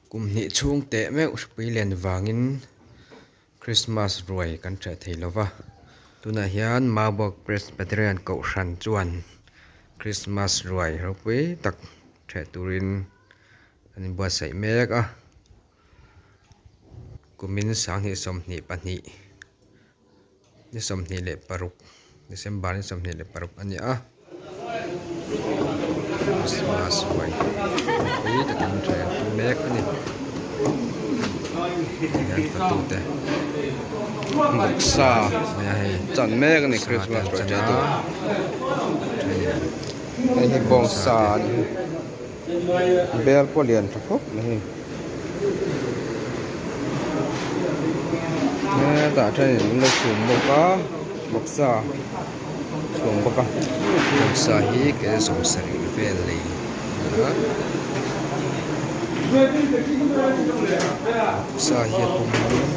Kum hnih chhung teh meuh hripui len vangin Krismas ruai kan hreh thei lo va. Tunah hian Maubawk Presbyterian Kohhran chuan Krismas ruai ropui tak hreh turin an inbuatsaih mek a. Kumin 2022 ni 26 December ni 26 a ni a Christmas ruai pui takin ṭha an tum mek a ni hian fatu te Bawksa mai a hei chan mek a ni sa te Christmas an ruai chan ṭha a tur ṭhenin hei hi bawngsa bawngsa te a ni. Bel pawh lian tha khawp mai hei hetah thenin an lo chhum bawk a bawksa chhum bawk a bawksa hi kel 70 vel nei a ni a bawksa hi a pum a ni a.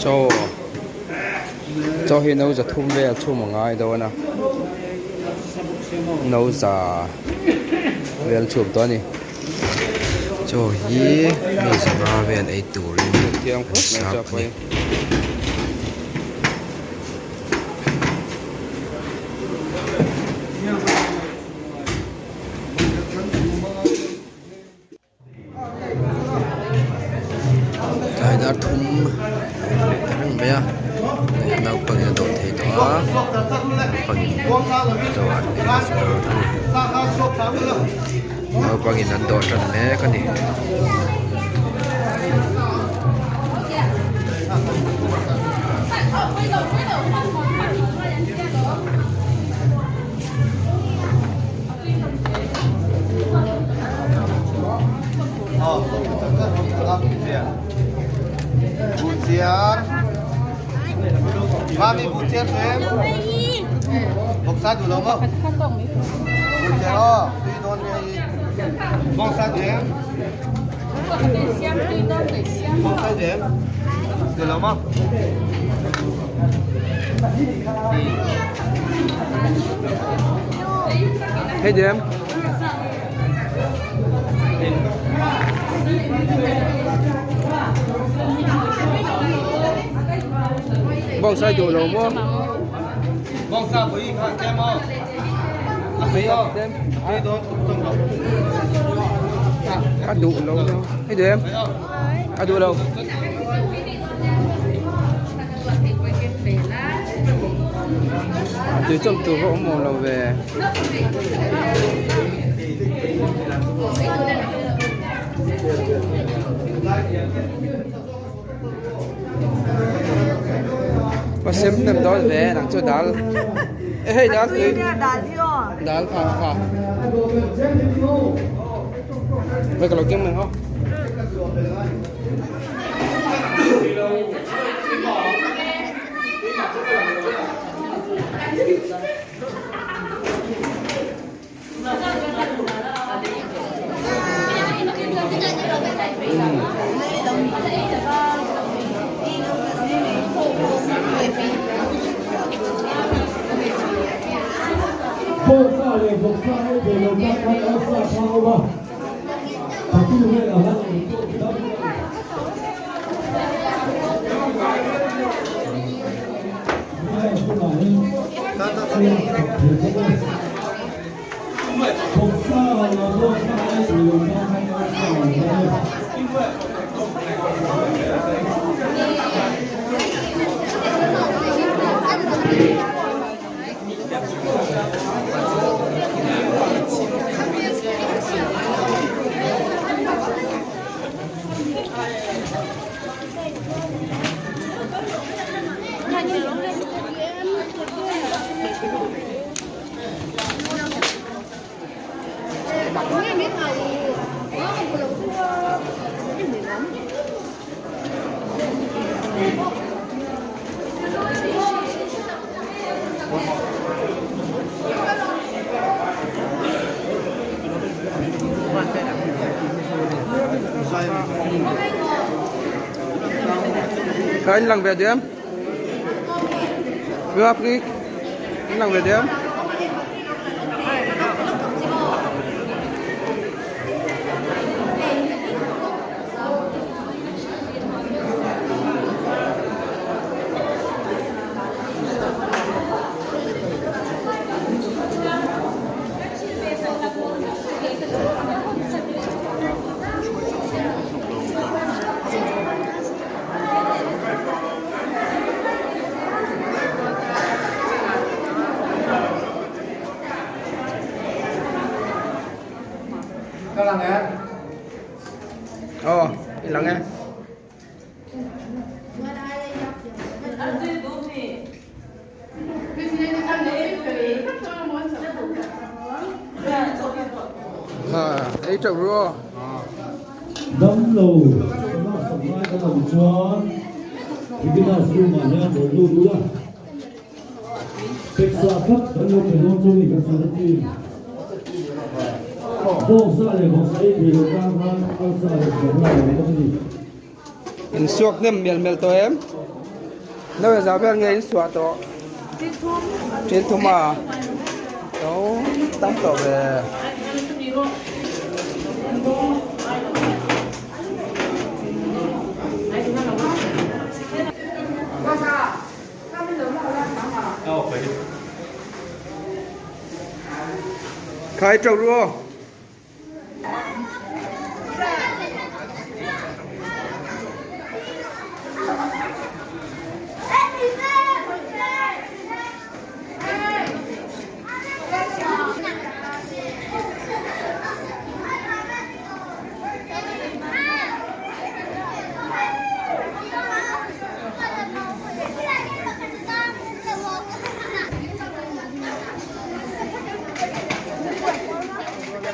Chaw chaw hi no za thum vel chhum a ngai dawn a no za vel chhum tawh a ni. Chaw hi mi zanga vel ei turin an sap a ni. Tlai dar thum a lo ta reng mai a naupangin a dawh thei tawh a naupangin chaw an ei dawn a ni naupangin an dawh tan mek a ni. Hei diam. Bawng sai duh lo maw? Bawng sa pui kha tlem aw. A tui aw. Tui dawn tuk chawng lo. A duh lo. Hei diam. A duh lo. Tui chawm tur pawh awm awm lo ve. Có xem nem đó về đằng cho dal. Ê hey dal tui. Dal kha kha. Vậy cái lẩu kiếm mình không? Kha in lang ve diam. Pi in lang ve diam. Aw i lang e. Ei teuh ru aw. Damlo laksak lai kan awm chuan Beginners room ah hian rawn lut ula, peksa thlap kan lo pe dawn chu ni kan sawi team. Bawngsa leh bawngsa ei thei lo tan khan alsa leh sawmna a awm bawk a ni. In suak hnem mial mial tawh em? Nawe zah vel nge in suah tawh? Thil thum a to tam tawh ve. Khai trâu ru aw.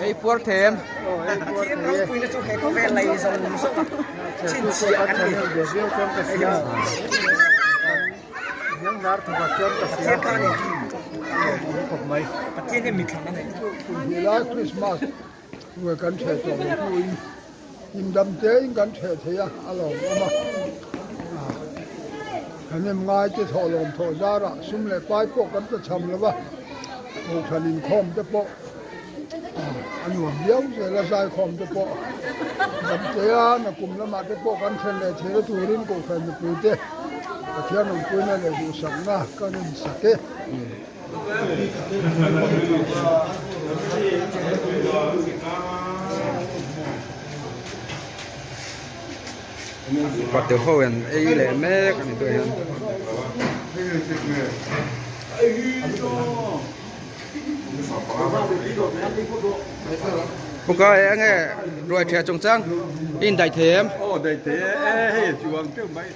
Hei puar them. Helai Christmas ruai kan theh tawh lo hnuin himdam tein kan theh thei a, a lawmawm a. Thahnem ngai te thawh lawm thawh zarah sum leh pai pawh kan ta cham lo va, kohhran inkhawm te pawh a nuam viau zel a, zaikhawm te pawh dam tea nakum lamah te pawh kan thlen leh theihna turin kohhran mipui te Pathian awmpuina leh duhsakna ka rinsak e. Fate ho in ei leh mek a ni tawh hian. Puka e enge ruai thia chungchang i indaih thei em? Aw daih thei e, hei a chuang teuh mai.